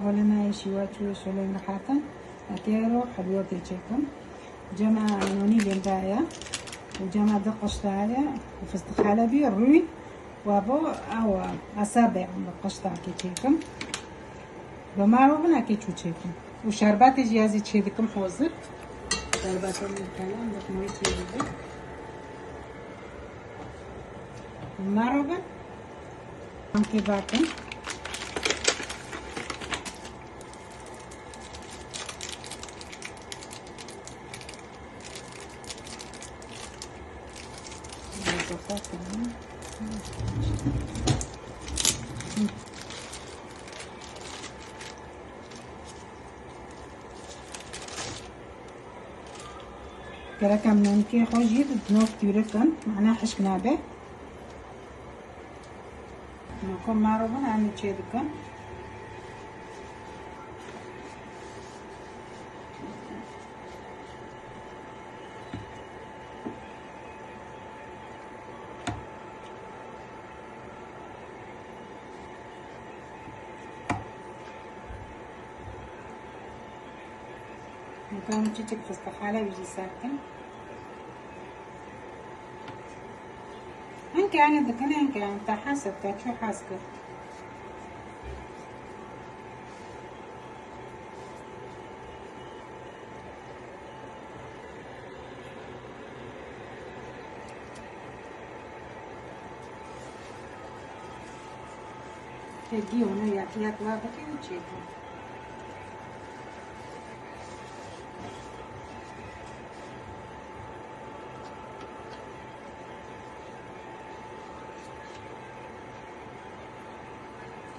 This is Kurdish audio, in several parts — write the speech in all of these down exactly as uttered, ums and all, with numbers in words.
Wele me şîwa çû şolên rihetin. Ekero helwa tê çêkim. Cema nonî gêndaye. Û cema di qişta ye. Û fistix helebî rûy. Wa bo ew esebe bi qişta ke çêkim. Bi maro bin eke çû çêkim. Û şerbetê jî ez ê çêdikim hozir. Şerbetê min kelam bi xumê çêdikim. Maro bin. Em kê bakin. Gerek em nonkê xwe jî di nov tîrikin, mane hişk nabe. Noko maro bin em ê çê dikin. Nokam çiçik fistixale wî jî serkin. Hinke ene dikine, hinke ene te hes e, te çi hes kir. Te dî ona yak yak la bike û çêke.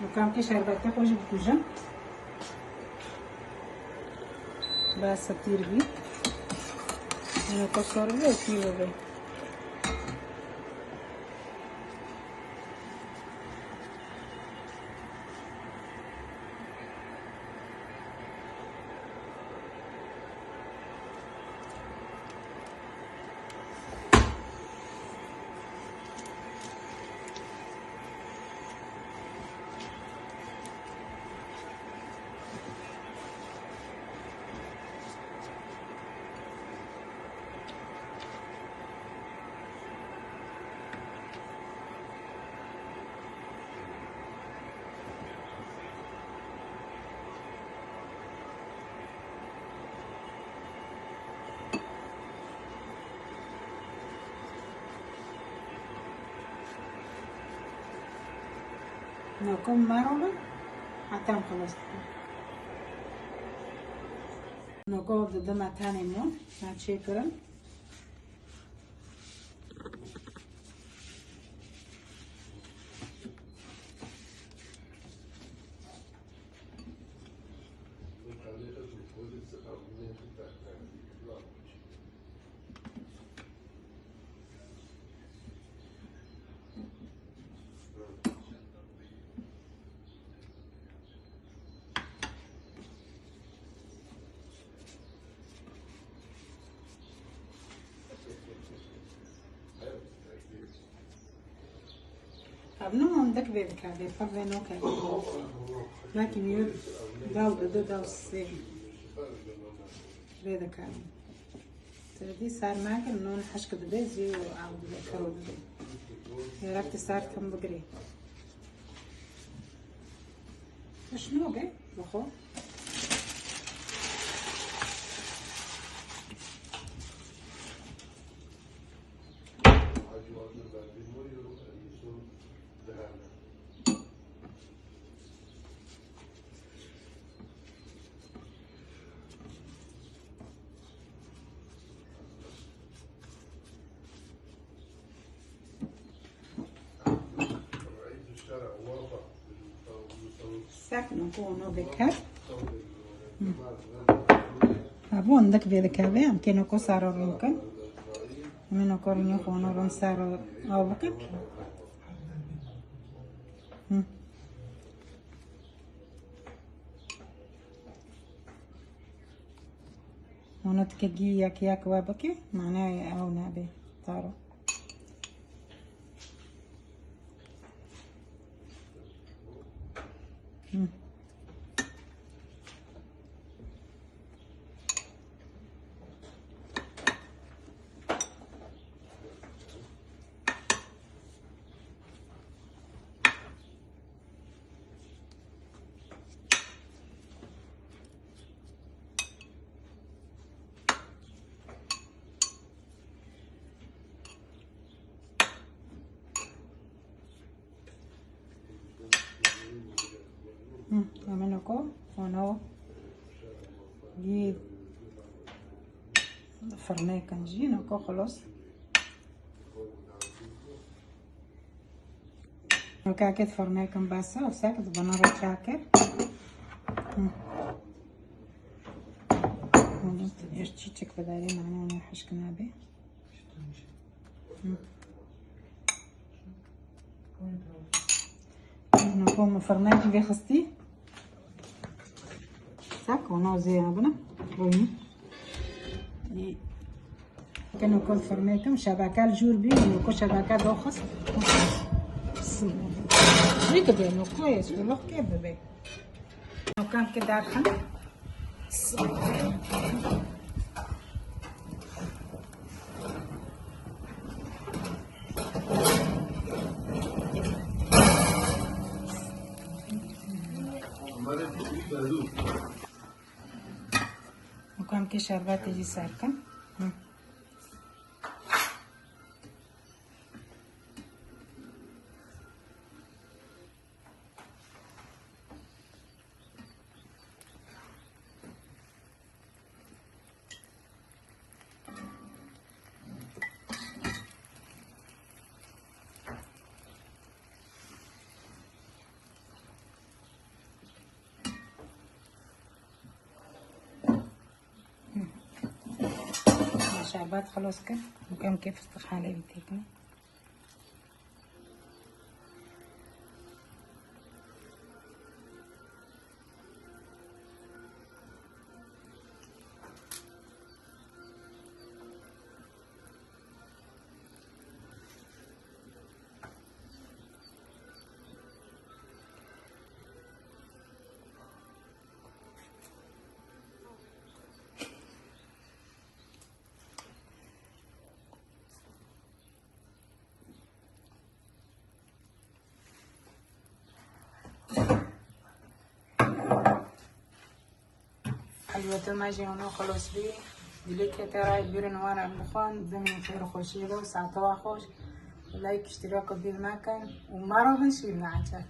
Nokam ke şerbetê xwe jî bikujim. Bes e, tîr bî. Eno te sor bibe û tîr bibe. Noko mero bin, heta em xilas dikin. Noko didime tenê min, me çêkirin. Ev ne hindek vê dikevê, pir vê nokevê. Belkî niyo dew didu, dew sê vê dikevê. Tu dî ser mekir, non hişk dibe zî û ew dibe, kiro dibe. Gerek tu ser tim bigirî. Tişt nobe, bixwe. Sek noko ono vekar. Hı. Ha, bu hindek vê dikeve, em kê noko saro rûn kin. Em ê noko rûnê xwe ono rûn saro aw bikin. Hı. Ono dike gî yek yek we bike, manayê ew nebe. Taro. Hı. Hı, hemen oku. Onu. Git. Fırına kan jî, oku, xelas. Oku, ket fırına kan basa, o sak, bana roça kir. Hı. Onu erçi çek bedari, mana onu hişkin abi. Hı. Nako min firnekî vê xistî. Sak, ona zê hebine. Boyun. Keno kol firnekim, şebeke li jûr bî, nako şebeke doxist. Zî dibe, nako ye, sulux ke bibe. Nokam ke derxin. Nokam ke şerbetê jî serkin. Hı. Şerbet xelos kir. Mukem kê fistix halê bî têkine. Helweta me jî hûn xelos bî. Dilê kete ray birin wan em bixwin. Bimînin xêr û xweşiyê de û saete wa xweş. Like, iştiraka bîr nekin û me re bin şîr neçe.